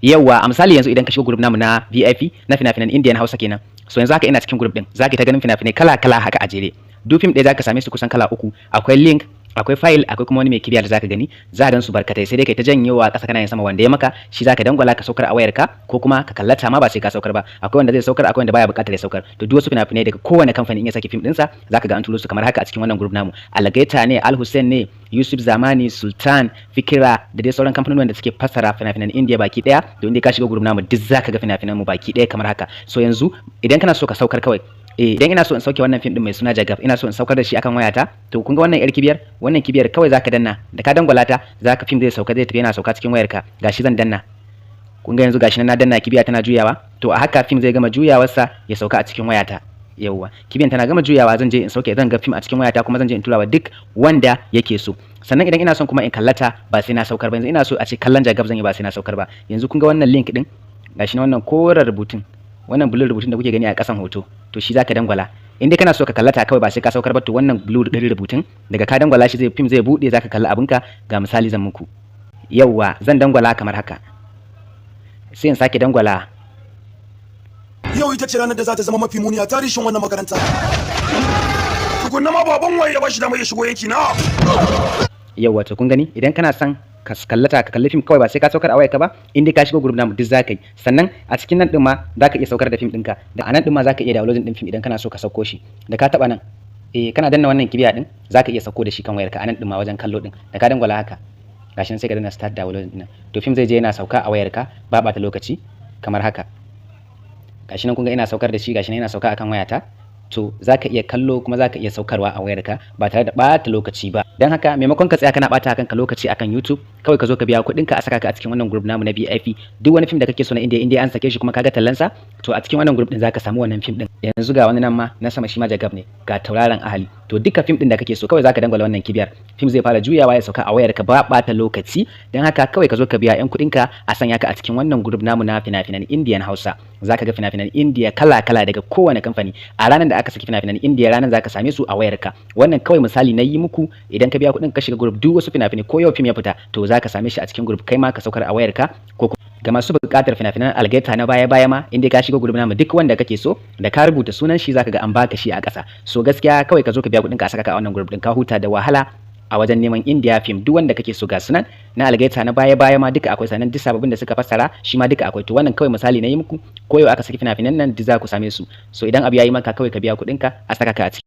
Yauwa, a misali yanzu idan ka shiga group namu na VIP na fina-finan Indian Hausa kenan. So yanzu haka ina cikin group din, zaka ta ganin fina-finai kala-kala haka a jere. Duk fim ɗaya zaka same su kusan kala uku. Akwai link, akwai file, akwai kuma wani mai kibiya da zaka gani. Za a gan su barkatai, sai dai kai ta janyowa ƙasa kana yin sama. Wanda ya maka shi zaka dangwala ka saukar a wayarka, ko kuma ka kallata ma ba sai ka saukar ba. Akwai wanda zai saukar, akwai wanda baya buƙatar ya saukar. To, duk wasu fina-finai daga kowane kamfani, in ya saki fim ɗinsa, zaka ga an turo su kamar haka a cikin wannan group namu. Algaita ne, Al Hussein ne, Yusuf Zamani, Sultan, Fikira da dai sauran kamfanonin da suke fassara fina-finan India baki daya. To, inda ka shiga group namu, duk zaka ga fina-finan mu baki daya kamar haka. So yanzu idan kana so ka saukar kawai, idan ina so in sauke wannan fim din mai suna Jagab, ina so in saukar da shi akan wayata. To, kun ga wannan yar kibiyar, wannan kibiyar kawai zaka danna. Da ka dangwala ta, zaka fim zai sauka, zai tafi yana sauka cikin wayarka. Gashi zan danna. Kun ga yanzu gashi nan na danna, kibiya tana juyawa. To, a haka fim zai gama juyawarsa ya sauka a cikin wayata. Yauwa, kibiyan tana gama juyawa, zan je in sauke, zan ga fim a cikin wayata, kuma zan je in turawa duk wanda yake so. Sannan idan ina son kuma in kallata ba sai na saukar ba, yanzu ina so a ce kallon Jagab zan yi ba sai na saukar ba. Yanzu kun ga wannan link din, gashi na wannan koren rubutun, wannan blue rubutun da kuke gani a kasan hoto, to shi zaka dangwala. In dai kana so ka kallata kawai ba sai ka saukar ba, to wannan blue din rubutun, daga ka dangwala shi, zai fim zai bude, zaka kalli abinka. Ga misali zan muku. Yauwa, zan dangwala kamar haka, sai in sake dangwala. Yau ita ce ranar da za ta zama mafi muni a tarihin wannan makaranta. Tukunna ma baban waye ya bashi damar ya shigo yanki na? Yauwa, to kun gani, idan kana son ka kallata, ka kalli fim kawai ba sai ka saukar a wayarka ba, in dai ka shigo group namu, duk zaka yi. Sannan a cikin nan din ma zaka iya saukar da fim ɗinka, da a nan din ma zaka iya downloading din fim idan kana so ka sauko shi. Da ka taba nan, kana danna wannan kibiya din, zaka iya sauko da shi kan wayarka. A nan din ma wajen kallo din, da ka dangwala haka, gashi nan, sai ka danna "start downloading" din, to fim zai je yana sauka a wayarka ba ɓata lokaci kamar haka. Gashi nan, kun ga ina saukar da shi, gashi nan yana sauka akan wayata. To, zaka iya kallo kuma zaka iya saukarwa a wayarka ba tare da ɓata lokaci ba. Don haka, maimakon ka tsaya kana ɓata kanka lokaci akan YouTube, kawai ka zo ka biya kuɗin ka a saka ka a cikin wannan group namu na VIP. Duk wani film da kake so na India, India an sake shi kuma kaga tallansa, to a cikin wannan group din zaka samu wannan film din. Yanzu ga wani nan ma na sama, shi ma Jagab ne, ga Tauraron Ahali. To, duka film din da kake so, kawai zaka dangwala wannan kibiyar, film zai fara juyawa ya sauka a wayarka ba ɓata lokaci. Don haka kawai ka zo ka biya yan kuɗin ka a sanya ka a cikin wannan group namu na fina-finan Indian Hausa. Zaka ga fina-finan India kala-kala daga kowane kamfani. A ranar da aka saki fina-finan India, ranar zaka same su a wayarka. Wannan kawai misali na yi muku. Idan ka biya kuɗin ka shiga group, duk wasu fina-finai, ko yau film ya fita, to zaka same shi a cikin group, kai ma ka saukar a wayarka. Ko ga masu buƙatar fina-finan Algaita na baya-baya ma, inda ka shiga group namu, duk wanda kake so, da ka rubuta sunan shi, zaka ga an baka shi a ƙasa. So gaskiya kawai ka zo ka biya kuɗin ka a saka ka a wannan group din, ka huta da wahala a wajen neman India film. Duk wanda kake so, ga sunan na Algaita na baya-baya ma duka akwai, sannan duk sababbin da suka fassara shi ma duka akwai. To, wannan kawai misali na yi muku. Ko yau aka saki fina-finan nan, duk za ku same su. So idan abu ya yi maka, kawai ka biya kuɗin ka a saka ka a ciki.